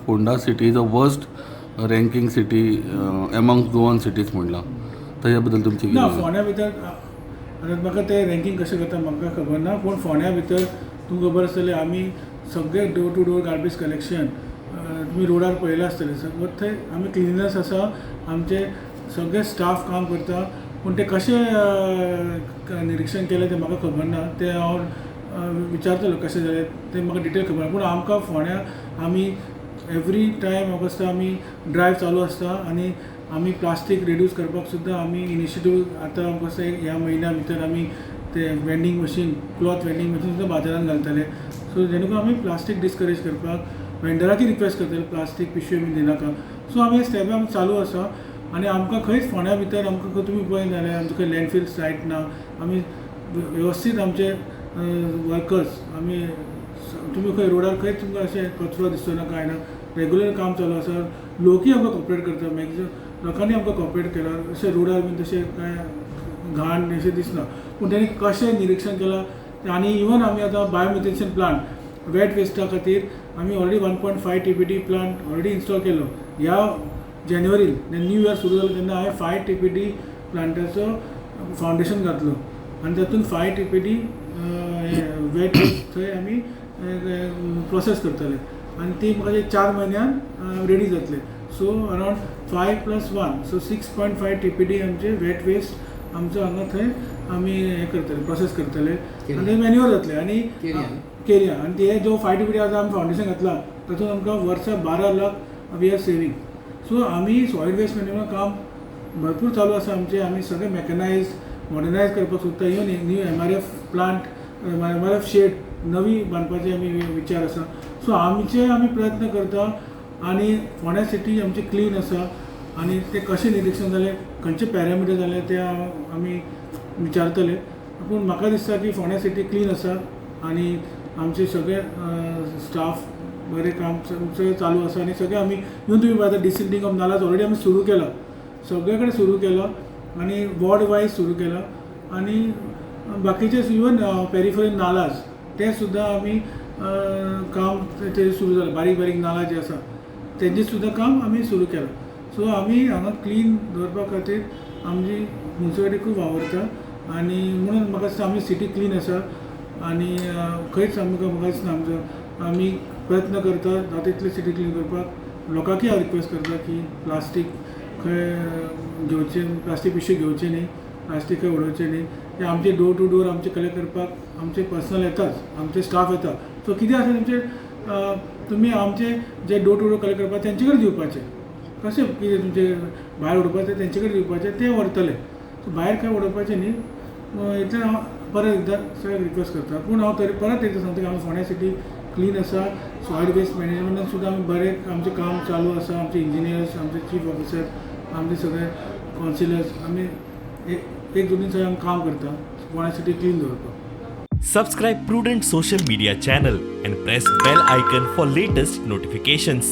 Ponda city is a worst ranking city among Goan cities म्हणलां, ताच्या बद्दल तुमचें ना. कितें? फोंड्या भितर आतां म्हाका ते रँकींग कशें करता म्हाका खबर ना, पूण फोंड्या भितर तुमकां खबर आसतलें, आमी सगळे door to door garbage collection तुमी रोडार पळयलां आसतलें. सगळें थंय आमी क्लिनलीनस आसा, आमचे सगळे स्टाफ काम करता. पूण ते कशें निरिक्षण केलें तें म्हाका खबर ना. तें हांव विचारतलो कशें जालें तें, म्हाका डिटेल खबर ना. पूण आमकां फोंड्या आमी एवरी टायम म्हाका दिसता आमी ड्रायव चालू आसता आनी आमी प्लास्टीक रिड्यूस करपाक सुद्दां आमी इनिशिएटीव. आतां आमकां दिसता ह्या म्हयन्या भितर आमी ते vending machine, cloth vending machine सुद्दां बाजारान घालतले. सो जेणे करून आमी प्लास्टीक डिस्करेज करपाक वेंडराकी रिक्वेस्ट करतले, प्लास्टीक पिशव्यो बीन दिनाका. सो आमी हे स्टेप आमी चालू आसा आनी आमकां खंयच फोंड्या भितर आमकां खंय तुमी पळयत जाल्यार आमकां खंय लँडफील सायट ना. आमी वेवस्थीत आमचे वर्कर्स आमी तुमी खंय रोडार खंयच तुमकां अशें कचरो दिसचो ना, कांय ना. रेगुलर काम चालू आसा. लोकूय आमकां कॉपरेट करता. मॅक्झिमम लोकांनी आमकां कॉपरेट केला. अशें रोडार बीन तशें कांय घाण अशें दिसना. पूण तेणी कशें निरिक्षण केलां तें. आनी इवन आमी आतां बायोमिथेनेशन प्लांट वेट वेस्टा खातीर आमी already 1.5 TPD plant already install केलो. ह्या जानेवारीन न्यू इयर सुरू जालो तेन्ना हांवें 5 टीपीडी प्लांटाचो फावंडेशन घातलो आनी तातूंत 5 टीपीडी वेट वेस्ट थंय आमी प्रोसेस करतले आनी ती म्हाका एक 4 म्हयन्यान रेडी जातले. So around 5 plus 1, so 6.5 TPD आमचे वेट वेस्ट आमचो हांगा थंय आमी हें करतले, प्रोसेस करतले आनी ते मॅन्युअर जातले आनी केरया. आनी ते जो 5 टीपीडी आतां आमी फावंडेशन घातला, तातूंत आमकां वर्सा 12 lakh we are saving. So आमी सॉलिड वेस्ट मॅनेजमेंट काम भरपूर चालू आसा आमचें. आमी सगळें मॅकनायज, मॉडर्नायज करपाक सोदता. Even new MRF plant, MRF shed नवी बांदपाचे आमी विचार आसा. सो आमचे आमी प्रयत्न करता आनी फोंड्या सिटी आमची क्लीन आसा आनी ते कशें निरिक्षण जालें, खंयचे पॅरामिटर जाले ते आमी विचारतले. पूण म्हाका दिसता की फोंड्या सिटी क्लीन आसा आनी आमचे सगळे स्टाफ बरें काम सगळें चालू आसा. आनी सगळें आमी इवन तुमी पळयता, डिसिल्टींग ऑफ नालाज ऑलरेडी आमी सुरू केलां, सगळे कडेन सुरू केलां आनी वॉर्ड वायज सुरू केलां. आनी बाकीचे इवन पेरिफरल नालाज ते सुद्दां आमी काम ते सुरू जालां. बारीक बारीक नाला जे आसा तेंचें सुद्दां काम आमी सुरू केलां. सो आमी हांगा क्लीन दवरपा खातीर आमची मुन्सिपालिटी खूब वावरता आनी म्हणून म्हाका दिसता आमची सिटी क्लीन आसा. आनी खंयच आमकां म्हाका दिसना आमचो आमी प्रयत्न करता जाता तितली सिटी क्लीन करपाक. लोकांकय हांव रिक्वेस्ट करता की प्लास्टीक खंय घेवचें, प्लास्टीक पिशवी घेवचे न्ही, प्लास्टीक खंय उडोवचें न्ही. ते आमचे डोर टू डोर आमचे कलेक्ट करपाक आमचे पर्सनल येताच, आमचे स्टाफ येता. सो कितें आसा तुमचें, तुमी आमचे जे डोर टू डोर कलेक्ट करपाक तेंचे कडेन दिवपाचें. कशें कितें तुमचें भायर उडोवपाचें, तेंचे कडेन दिवपाचें, ते व्हरतले. सो भायर खंय उडोवपाचें न्ही, इतलें हांव परत एकदां सगळ्यांक रिक्वेस्ट करता. पूण हांव तरी परत एकदां सांगता की आमची फोंड्या सिटी क्लीन आसा. सॉलिड वेस्ट मॅनेजमेंटान सुद्दां आमी बरें आमचें काम चालू आसा. आमचे इंजिनियर्स, आमचे चीफ ऑफिसर, आमचे सगळे कावन्सिलर्स, आमी एक एकजुटीन सगळे आमी काम करता फोंड्या सिटी क्लीन दवरपाक. Subscribe Prudent Social Media channel and press bell icon for latest notifications.